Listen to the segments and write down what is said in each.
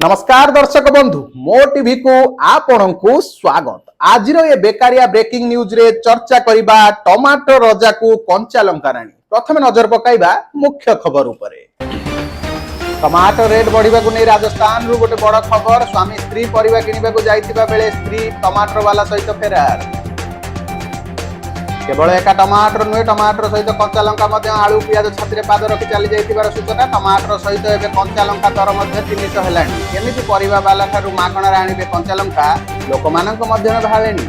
ନମସ୍କାର ଦର୍ଶକ ବନ୍ଧୁ, ମୋ ଟିଭି କୁ ଆପଣଙ୍କୁ ସ୍ୱାଗତ। ଆଜିର ଏ ବେକାରିଆ ବ୍ରେକିଂ ନ୍ୟୁଜରେ ଚର୍ଚ୍ଚା କରିବା ଟମାଟୋ ରଜାକୁ କଞ୍ଚା ଲଙ୍କା ରାଣୀ। ପ୍ରଥମେ ନଜର ପକାଇବା ମୁଖ୍ୟ ଖବର ଉପରେ। ଟମାଟୋ ରେଟ୍ ବଢିବାକୁ ନେଇ ରାଜସ୍ଥାନରୁ ଗୋଟେ ବଡ ଖବର। ସ୍ୱାମୀ ସ୍ତ୍ରୀ ପରିବା କିଣିବାକୁ ଯାଇଥିବା ବେଳେ ସ୍ତ୍ରୀ ଟମାଟର ବାଲା ସହିତ ଫେରାର। କେବଳ ଏକା ଟମାଟର ନୁହେଁ, ଟମାଟର ସହିତ କଞ୍ଚା ଲଙ୍କା ମଧ୍ୟ ଆଳୁ ପିଆଜ ଛାତିରେ ପାଦ ରଖି ଚାଲି ଯାଇଥିବାର ସୂଚନା। ଟମାଟର ସହିତ ଏବେ କଞ୍ଚା ଲଙ୍କା ଦର ମଧ୍ୟ 300 ହେଲାଣି। କେମିତି ପରିବା ବାଲା ଠାରୁ ମାଗଣାରେ ଆଣିବେ କଞ୍ଚା ଲଙ୍କା, ଲୋକମାନଙ୍କ ମଧ୍ୟରେ ବାହାରିଲେଣି।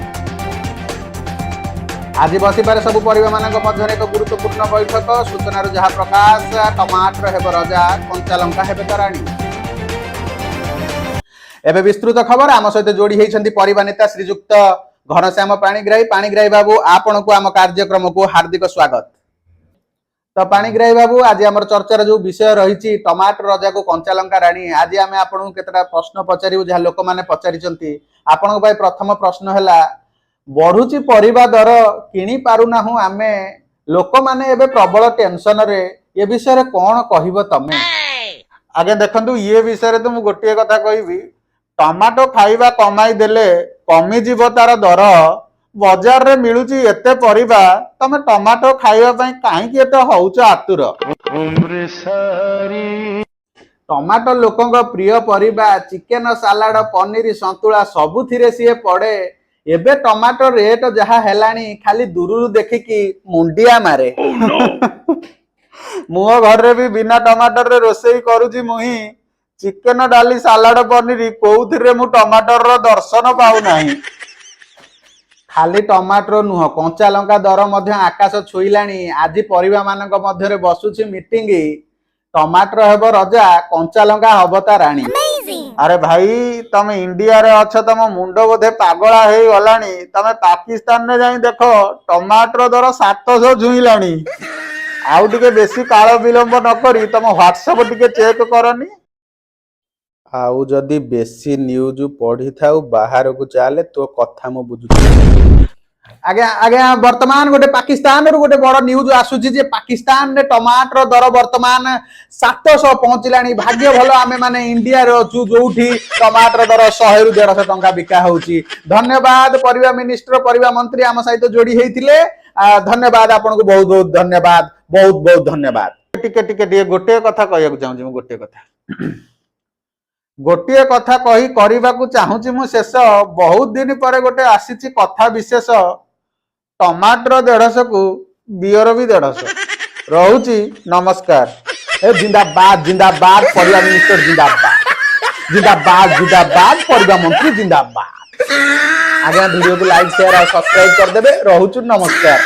ଆଜି ବସିପାରେ ସବୁ ପରିବା ମାନଙ୍କ ମଧ୍ୟରେ ଏକ ଗୁରୁତ୍ୱପୂର୍ଣ୍ଣ ବୈଠକ। ସୂଚନାରୁ ଯାହା ପ୍ରକାଶ, ଟମାଟର ହେବ ରଜା, କଞ୍ଚା ଲଙ୍କା ହେବେ ତ ରାଣୀ। ଏବେ ବିସ୍ତୃତ ଖବର। ଆମ ସହିତ ଯୋଡି ହେଇଛନ୍ତି ପରିବା ନେତା ଶ୍ରୀଯୁକ୍ତ ଘନଶ୍ୟାମ ପାଣିଗ୍ରାହୀ। ପାଣିଗ୍ରାହୀ ବାବୁ, ଆପଣଙ୍କୁ ଆମ କାର୍ଯ୍ୟକ୍ରମକୁ ହାର୍ଦ୍ଦିକ ସ୍ୱାଗତ। ତ ପାଣିଗ୍ରାହୀ ବାବୁ, ଆଜି ଆମର ଚର୍ଚ୍ଚାର ଯୋଉ ବିଷୟ ରହିଛି ଟମାଟର ରଜାକୁ କଞ୍ଚା ଲଙ୍କା ରାଣୀ, ଆଜି ଆମେ ଆପଣଙ୍କୁ କେତେଟା ପ୍ରଶ୍ନ ପଚାରିବୁ ଯାହା ଲୋକମାନେ ପଚାରିଛନ୍ତି। ଆପଣଙ୍କ ପାଇଁ ପ୍ରଥମ ପ୍ରଶ୍ନ ହେଲା, ବଢୁଛି ପରିବା ଦର, କିଣି ପାରୁନାହୁଁ ଆମେ, ଲୋକମାନେ ଏବେ ପ୍ରବଳ ଟେନସନରେ, ଏ ବିଷୟରେ କଣ କହିବ ତମେ? ଆଜ୍ଞା ଦେଖନ୍ତୁ, ଇଏ ବିଷୟରେ ତ ମୁଁ ଗୋଟିଏ କଥା କହିବି। ଟମାଟୋ ଖାଇବା କମାଇ ଦେଲେ କମିଯିବ ତାର ଦର। ବଜାରରେ ମିଳୁଛି ଏତେ ପରିବା, ତମେ ଟମାଟୋ ଖାଇବା ପାଇଁ କାହିଁକି ଏତେ ହଉଛ ଆତୁର? ଟମାଟୋ ଲୋକଙ୍କ ପ୍ରିୟ ପରିବା। ଚିକେନ, ସାଲାଡ, ପନିର, ସନ୍ତୁଳା ସବୁଥିରେ ସିଏ ପଡେ। ଏବେ ଟମାଟୋ ରେଟ ଯାହା ହେଲାଣି, ଖାଲି ଦୂରରୁ ଦେଖିକି ମୁଣ୍ଡିଆ ମାରେ। ମୋ ଘରେ ବି ବିନା ଟମାଟରରେ ରୋଷେଇ କରୁଛି ମୁହିଁ। ଚିକେନ, ଡାଲି, ସାଲାଡ, ପନିର କୋଉଥିରେ ମୁଁ ଟମାଟରର ଦର୍ଶନ ପାଉନାହିଁ। ଖାଲି ଟମାଟର ନୁହଁ, କଞ୍ଚା ଲଙ୍କା ଦର ମଧ୍ୟ ଆକାଶ ଛୁଇଁଲାଣି। ଆଜି ପରିବା ମାନଙ୍କ ମଧ୍ୟରେ ବସୁଛି ମିଟିଂ। ଟମାଟର ହେବ ରଜା, କଞ୍ଚା ଲଙ୍କା ହବ ତା ରାଣୀ। ଆରେ ଭାଇ, ତମେ ଇଣ୍ଡିଆରେ ଅଛ, ତମ ମୁଣ୍ଡ ବୋଧେ ପାଗଳା ହେଇଗଲାଣି। ତମେ ପାକିସ୍ତାନରେ ଯାଇ ଦେଖ, ଟମାଟର ଦର 700 ଛୁଇଁଲାଣି। ଆଉ ଟିକେ ବେଶୀ କାଳ ବିଳମ୍ବ ନ କରି ତମ ହ୍ୱାଟ୍ସଆପ ଟିକେ ଚେକ୍ କରନି। ଆଉ ଯଦି ବେଶୀ ନ୍ୟୁଜ ପଢିଥାଉ, ବାହାରକୁ ଚାଲେ, ତୋ କଥା ମୁଁ ବୁଝୁଛି। ଆଜ୍ଞା, ବର୍ତ୍ତମାନ ଗୋଟେ ପାକିସ୍ତାନରୁ ଗୋଟେ ବଡ ନ୍ୟୁଜ ଆସୁଛି ଯେ ପାକିସ୍ତାନରେ ଟମାଟର ଦର ବର୍ତ୍ତମାନ 700 ପହଞ୍ଚିଲାଣି। ଭାଗ୍ୟ ଭଲ ଆମେ ମାନେ ଇଣ୍ଡିଆରେ ଅଛୁ, ଯୋଉଠି ଟମାଟର ଦର 100ରୁ 150 ଟଙ୍କା ବିକା ହଉଛି। ଧନ୍ୟବାଦ, ପରିବା ମିନିଷ୍ଟର, ପରିବା ମନ୍ତ୍ରୀ ଆମ ସହିତ ଯୋଡି ହେଇଥିଲେ। ଧନ୍ୟବାଦ ଆପଣଙ୍କୁ, ବହୁତ ବହୁତ ଧନ୍ୟବାଦ, ବହୁତ ବହୁତ ଧନ୍ୟବାଦ। ଟିକେ ଟିକେ ଟିକେ, ଗୋଟିଏ କଥା କହିବାକୁ ଚାହୁଁଛି ମୁଁ। ଗୋଟିଏ କଥା କହି କରିବାକୁ ଚାହୁଁଛି ମୁଁ ଶେଷ। ବହୁତ ଦିନ ପରେ ଗୋଟେ ଆସିଛି କଥା ବିଶେଷ। ଟମାଟର 150କୁ ବିୟର ବି 150। ରହୁଛି, ନମସ୍କାର। ଏ ଜିନ୍ଦାବାଦ, ଜିନ୍ଦାବାଦ, ପରିବା ମିନିଷ୍ଟର ଜିନ୍ଦାବାଦ, ଜିନ୍ଦାବାଦ, ଜିନ୍ଦାବାଦ, ପରିବା ମନ୍ତ୍ରୀ ଜିନ୍ଦାବାଦ। ଆଜ୍ଞା, ଭିଡିଓକୁ ଲାଇକ୍, ସେୟାର ଆଉ ସବସ୍କ୍ରାଇବ କରିଦେବେ। ରହୁଛୁ, ନମସ୍କାର।